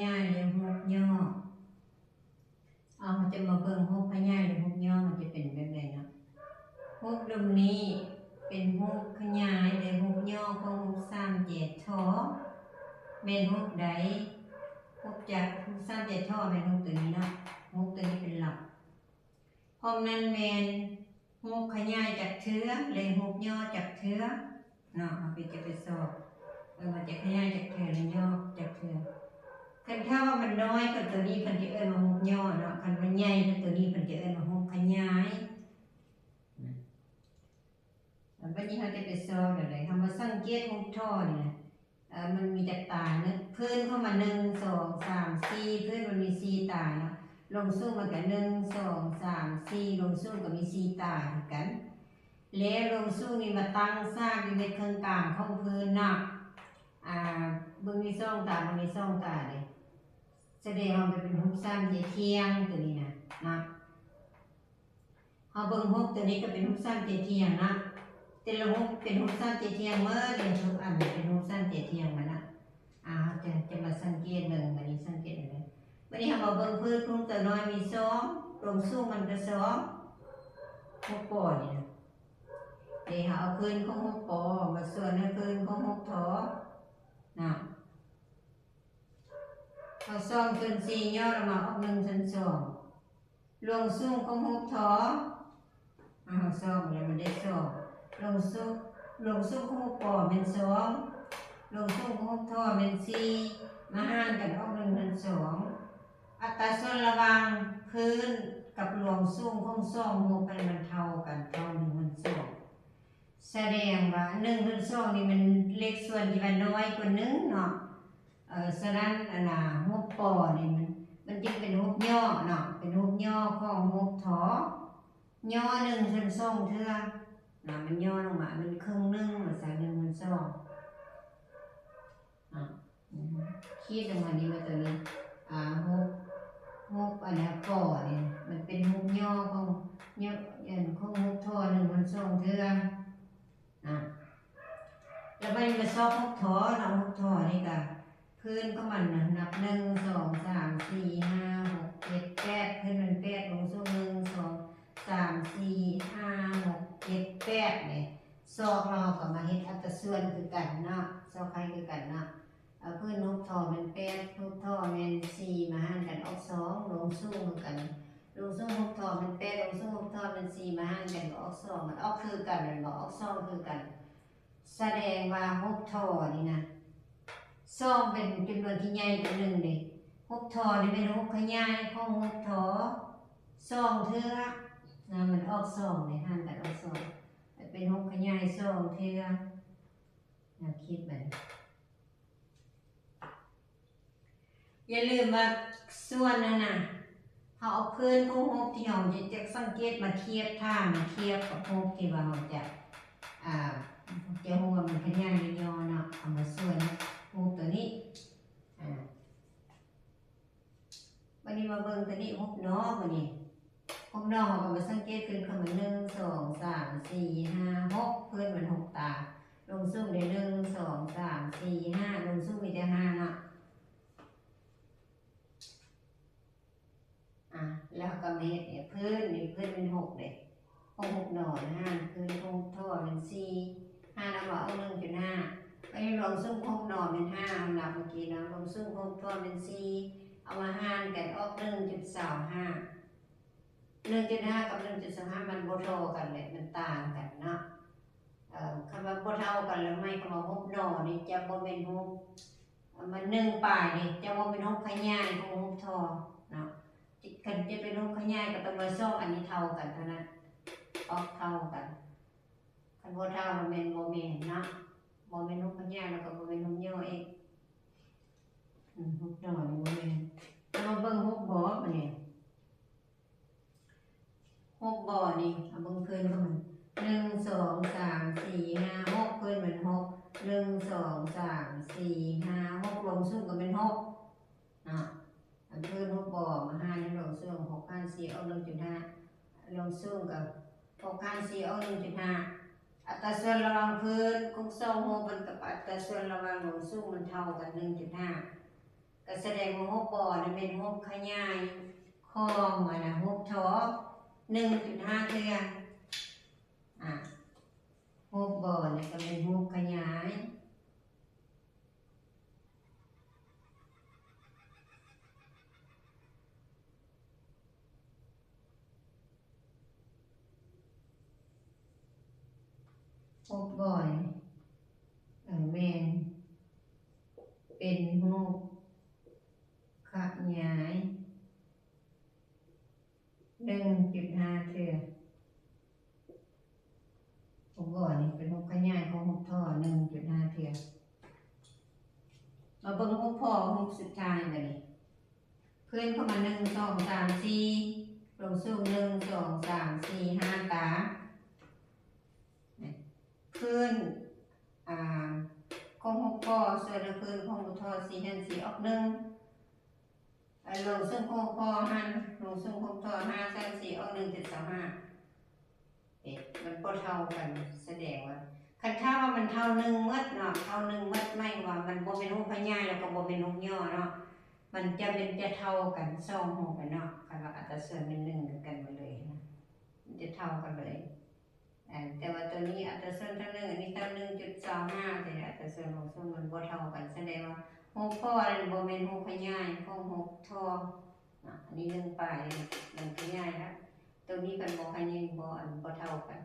ຍາຍ ແລະ ຮູບຫຍໍ້. ເອົາ ເຮົາຈະມາເບິ່ງຮູບຂະຫຍາຍ ແລະ ຮູບຫຍໍ້ ມັນຈະເປັນແບບໃດເນາະ. ຮູບລຸ່ມນີ້ເປັນຮູບຂະຫຍາຍ ແລະ ຮູບຫຍໍ້ຂອງຮູບສາມແຈທໍ່ ແມ່ນຮູບໃດ? ຮູບຈາກຮູບສາມແຈທໍ່ແມ່ນຮູບໂຕນີ້ເນາະ. ຮູບໂຕນີ້ເປັນຫຼັກ. ພ້ອມນັ້ນແມ່ນຮູບຂະຫຍາຍຈັກເທື່ອ ແລະ ຮູບຫຍໍ້ຈັກເທື່ອເນາະ. ເຮົາກໍຈະໄປຊອກ ເອີ ວ່າຈະຂະຫຍາຍຈັກເທື່ອ ແລະ ຫຍໍ້ຈັກເທື່ອ. ຄັນຖ້າວ່າມັນນ້ອຍກວ່າໂຕນີ້ ເພິ່ນຈະເອີ້ນວ່າຮູບຫຍໍ້ເນາະ. ຄັນວ່າໃຫຍ່ກວ່າໂຕນີ້ ເພິ່ນຈະເອີ້ນວ່າຮູບຂະຫຍາຍ. ບັດນີ້ເຮົາຈະໄປຊອກແນວໃດ? ເຮົາມາສັງເກດຮູບທໍ່ນີ້ນະ. ເອີ ມັນມີຈັກຕາເນາະ? ພື້ນຂອງມັນ ໜຶ່ງ ສອງ ສາມ ສີ່ ພື້ນມັນມີສີ່ຕາເນາະ. ລົງສູງມັນກໍ ໜຶ່ງ ສອງ ສາມ ສີ່ ລົງສູງກໍມີສີ່ຕາຄືກັນ. ແລ້ວລົງສູງນີ້ມາຕັ້ງສາກຢູ່ໃນເຄິ່ງກາງຂອງພື້ນເນາະ. ອາ ເບິ່ງມີສອງຕາ ເບິ່ງມີສອງຕາເດ້. ສະແດງວ່າມັນເປັນຮູບສາມແຈທ່ຽງໂຕນີ້ນະເນາະ. ເຮົາເບິ່ງຮູບໂຕນີ້ກໍເປັນຮູບສາມແຈທ່ຽງເນາະ. ແຕ່ລະຮູບເປັນຮູບສາມແຈທ່ຽງໝົດເລີຍ ທຸກອັນເປັນຮູບສາມແຈທ່ຽງໝົດເນາະ. ອາ ເຮົາຈະ ຈະມາສັງເກດເບິ່ງ ບັດນີ້ສັງເກດເບິ່ງ. ບັດນີ້ເຮົາມາເບິ່ງພື້ນຂອງຕົວນ້ອຍມີສອງ ລົງສູງມັນກໍສອງ ຫົກປໍນີ້ນະ. ເດ ເຮົາເອົາພື້ນຂອງຫົກປໍມາສ່ວນໃຫ້ພື້ນຂອງຫົກທໍ່ເນາະ. ເອົາສອງສ່ວນສີ່ຫຍໍ້ລະມາອອກໜຶ່ງສ່ວນສອງ. ລວງສູງຂອງຮູບທໍ ເຮົາສອງແລ້ວມັນໄດ້ສອງ ລວງສູງ ລວງສູງຂອງຮູບປໍແມ່ນສອງ ລວງສູງຂອງຮູບທໍແມ່ນສີ່ ມາຫານກັນອອກໜຶ່ງສ່ວນສອງ ອັດຕາສ່ວນລະຫວ່າງພື້ນກັບລວງສູງຂອງສອງຮູບນັ້ນມັນເທົ່າກັນ ເທົ່າໜຶ່ງສ່ວນສອງ ສະແດງວ່າໜຶ່ງສ່ວນສອງນີ້ມັນເລກສ່ວນທີ່ວ່ານ້ອຍກວ່າໜຶ່ງເນາະ. ເອີ ສະນັ້ນ ອັນນ່າ ຮູບປໍນີ້ມັນ ມັນຈຶ່ງເປັນຮູບຫຍໍ້ເນາະ ເປັນຮູບຫຍໍ້ຂອງຮູບທໍ ຫຍໍ້ໜຶ່ງສ່ວນສອງເທື່ອນະ ມັນຫຍໍ້ລົງມາ ມັນເຄິ່ງໜຶ່ງວ່າຊັ້ນ ໜຶ່ງສ່ວນສອງເນາະ. ຂີດລົງມານີ້ວ່າໂຕນີ້ ອາ ຮູບ ຮູບອັນນ່າ ປໍນີ້ ມັນເປັນຮູບຫຍໍ້ຂອງ ຫຍໍ້ ອັນ ຂອງຮູບທໍໜຶ່ງສ່ວນສອງເທື່ອນະ. ແລ້ວບັດນີ້ມາຊອກຮູບທໍເນາະ ຮູບທໍນີ້ກະ ພື້ນຂອງມັນນະ ນັບ ໜຶ່ງ ສອງ ສາມ ສີ່ ຫ້າ ຫົກ ເຈັດ ແປດ ພື້ນມັນແປດ ລົງສູງ ໜຶ່ງ ສອງ ສາມ ສີ່ ຫ້າ ຫົກ ເຈັດ ແປດ ນີ້ ຊອກແລ້ວເຮົາກໍມາເຮັດອັດຕາສ່ວນຄືກັນເນາະ ຊອກໃຫ້ຄືກັນເນາະ. ເອົາພື້ນຮູບທໍແມ່ນແປດ ຮູບທໍແມ່ນສີ່ ມາຫານກັນອອກສອງ ລົງສູງຄືກັນ ລົງສູງຮູບທໍແມ່ນແປດ ລົງສູງຮູບທໍແມ່ນສີ່ ມາຫານກັນກໍອອກສອງ ມັນອອກຄືກັນແມ່ນບໍ່ ອອກສອງຄືກັນ ສະແດງວ່າຮູບທໍນີ້ນະ ສອງເປັນຈຳນວນທີ່ໃຫຍ່ກວ່າໜຶ່ງເດ້. ຮູບທໍນີ້ແມ່ນຮູບຂະຫຍາຍຂອງຮູບທໍສອງເທື່ອນະ ມັນອອກສອງເດ້ ຫານກັນອອກສອງ ເປັນຮູບຂະຫຍາຍສອງເທື່ອນະ ຄິດໄປ. ຢ່າລືມວ່າສ່ວນນັ້ນນະ ເຮົາເອົາພື້ນຂອງຮູບທີ່ເຮົາຈະ ຈະສັງເກດມາທຽບ ຖ້າມາທຽບກັບຮູບທີ່ວ່າເຮົາຈະ ອາ ຈະຮູ້ວ່າມັນຂະຫຍາຍຫຼືຫຍໍ້ເນາະ ເອົາມາສ່ວນຮູບໂຕນີ້ ອາ ບັດນີ້ມາເບິ່ງໂຕນີ້ ຮູບໜໍ ບັດນີ້ ຫົກໜໍ ເຮົາກໍມາສັງເກດຂຶ້ນຄຳວ່າ ໜຶ່ງ ສອງ ສາມ ສີ່ ຫ້າ ຫົກ ພື້ນມັນຫົກຕາ ລົງສູງໄດ້ ໜຶ່ງ ສອງ ສາມ ສີ່ ຫ້າ ລົງສູງມີແຕ່ຫ້າເນາະ. ອາ ແລ້ວເຮົາກໍມາເຮັດ ເອີ ພື້ນນີ້ ພື້ນມັນຫົກເດ້ ຂອງຫົກໜໍ ຫານພື້ນຂອງຫົກຖົ່ວແມ່ນສີ່ ຫານອອກມາອອກ ໜຶ່ງຈຸດຫ້າ ບັດນີ້ລວງສູງຂອງຫົກໜໍແມ່ນຫ້າ ເຮົານັບເມື່ອກີ້ເນາະ ລວງສູງຂອງຫົກຖົ່ວແມ່ນສີ່ ເອົາມາຫານກັນອອກ ໜຶ່ງຈຸດສອງຫ້າ ໜຶ່ງຈຸດຫ້າກັບໜຶ່ງຈຸດສອງຫ້າ ມັນບໍ່ທໍ່ກັນແຫຼະ ມັນຕ່າງກັນເນາະ. ເອີ ຄັນວ່າບໍ່ເທົ່າກັນແລ້ວ ໝາຍຄວາມວ່າຮູບໜໍນີ້ຈະບໍ່ແມ່ນຮູບ ມັນໜຶ່ງປາຍເດ້ ຈະບໍ່ແມ່ນຮູບຂະຫຍາຍຂອງຮູບທໍເນາະ. ຄັນຈະເປັນຮູບຂະຫຍາຍກໍຕ້ອງວ່າສອງອັນນີ້ເທົ່າກັນເທົ່ານັ້ນ ອອກເທົ່າກັນ. ຄັນບໍ່ເທົ່າແລ້ວແມ່ນບໍ່ແມ່ນເນາະ ບໍ່ແມ່ນຮູບຂະຫຍາຍ ແລ້ວກໍບໍ່ແມ່ນຮູບຫຍໍອີກ. ອືມ ຮູບໜໍນີ້ບໍ່ແມ່ນ. ເຮົາມາເບິ່ງຮູບບໍບັດນີ້. ຮູບບໍນີ້ ເອົາເບິ່ງພື້ນຂອງມັນ ໜຶ່ງ ສອງ ສາມ ສີ່ ຫ້າ ຫົກ ພື້ນມັນຫົກ ໜຶ່ງ ສອງ ສາມ ສີ່ ຫ້າ ຫົກ ລວງສູງກໍແມ່ນຫົກເນາະ. ອັນພື້ນຫົກບໍມາຫານໃຫ້ລວງສູງ ຫົກຫານສີ່ອອກ ໜຶ່ງຈຸດຫ້າ ລວງສູງກໍຫົກຫານສີ່ອອກ ໜຶ່ງຈຸດຫ້າ. ອັດຕາສ່ວນລະຫວ່າງພື້ນຂອງສອງຮູບມັນກັບອັດຕາສ່ວນລະຫວ່າງລວງສູງມັນເທົ່າກັນ ໜຶ່ງຈຸດຫ້າ. ກໍ ສະແດງວ່າຮູບບໍ່ນີ້ແມ່ນຮູບຂະຫຍາຍຂອງອັນນະຮູບທໍໜຶ່ງຈຸດຫ້າເທື່ອ. ອາ ຮູບບໍ່ນີ້ກໍແມ່ນຮູບຂະຫຍາຍ. ຮູບບໍ່ນີ້ ເອີ ແມ່ນເປັນຮູບຂະຫຍາຍ ໜຶ່ງຈຸດຫ້າເທື່ອ. ຮູບບໍ່ນີ້ເປັນຮູບຂະຫຍາຍຂອງຮູບທໍໜຶ່ງຈຸດຫ້າເທື່ອ. ມາເບິ່ງຮູບພໍຮູບສຸດທ້າຍບາດນີ້. ເພິ່ນເຂົ້າມາໜຶ່ງ ສອງ ສາມ ສີ່ ລົງສູງໜຶ່ງ ສອງ ສາມ ສີ່ ຫ້າຕາ. ພື້ນ ອາ ຂອງຫົກພໍ ສ່ວນພື້ນຂອງຫົກທໍສີ່ຫັ້ນຊິອອກໜຶ່ງ ອາ ລົງສູງຂອງຫົກພໍຫັ້ນ ລົງສູງຂອງຫົກທໍຫ້າຊັ້ນຊິອອກໜຶ່ງຈຸດສອງຫ້າ. ເອະ ມັນບໍ່ເທົ່າກັນ ສະແດງວ່າ ຄັນຖ້າວ່າມັນເທົ່າໜຶ່ງໝົດເນາະ ເທົ່າໜຶ່ງໝົດ ໝາຍຄວາມວ່າມັນບໍ່ແມ່ນຮູບຂະຫຍາຍ ແລ້ວກໍບໍ່ແມ່ນຮູບຫຍໍ້ເນາະ ມັນຈະແມ່ນຈະເທົ່າກັນສອງຮູບແມ່ນເນາະ ຄັນວ່າອັດຕະສ່ວນແມ່ນໜຶ່ງຄືກັນໝົດເລີຍນະ ມັນຈະເທົ່າກັນເລີຍ. ອາ ແຕ່ວ່າໂຕນີ້ອັດຕະສ່ວນທາງໜຶ່ງ ອັນນີ້ທາງໜຶ່ງຈຸດສອງຫ້າ ແຕ່ອັດຕະສ່ວນຂອງຊຸມມັນບໍ່ເທົ່າກັນ ສະແດງວ່າຫົກພໍນັ້ນບໍ່ແມ່ນຮູບຂະຫຍາຍຂອງຫົກທໍເນາະ ອັນນີ້ໜຶ່ງປາຍ ມັນຂະຫຍາຍລະ ໂຕນີ້ເພິ່ນບໍ່ຂະຫຍາຍ ບໍ່ ອັນ ບໍ່ເທົ່າກັນ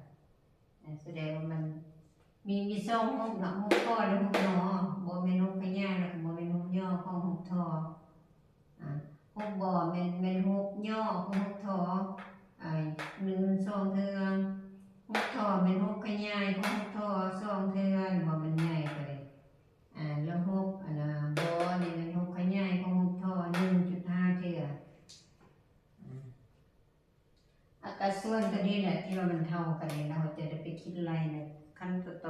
ອາ ສະແດງວ່າມັນມີ ມີສອງຮູບເນາະ ຮູບພໍ ແລະ ຮູບໜໍ ບໍ່ແມ່ນຮູບຂະຫຍາຍ ແລະ ກໍບໍ່ແມ່ນຮູບຫຍໍ້ຂອງຮູບທໍ. ອາ ຮູບບໍ່ແມ່ນ ແມ່ນຮູບຫຍໍ້ຂອງຮູບທໍ ອາ ໜຶ່ງ ສອງເທື່ອ ຮູບທໍແມ່ນຮູບຂະຫຍາຍຂອງຮູບທໍສອງເທື່ອ ບໍ່ແມ່ນໃຫຍ່ໄປ ອາ ແລ້ວຮູບ ອັນນະ ບໍ່ນີ້ແມ່ນຮູບຂະຫຍາຍຂອງຮູບທໍໜຶ່ງຈຸດຫ້າເທື່ອ. ອາ ອັດຕາສ່ວນຕົວນີ້ແຫຼະທີ່ວ່າມັນເທົ່າກັນນີ້ ເຮົາຈະໄດ້ໄປຄິດໄລ່ໃນຂັ້ນສຸດ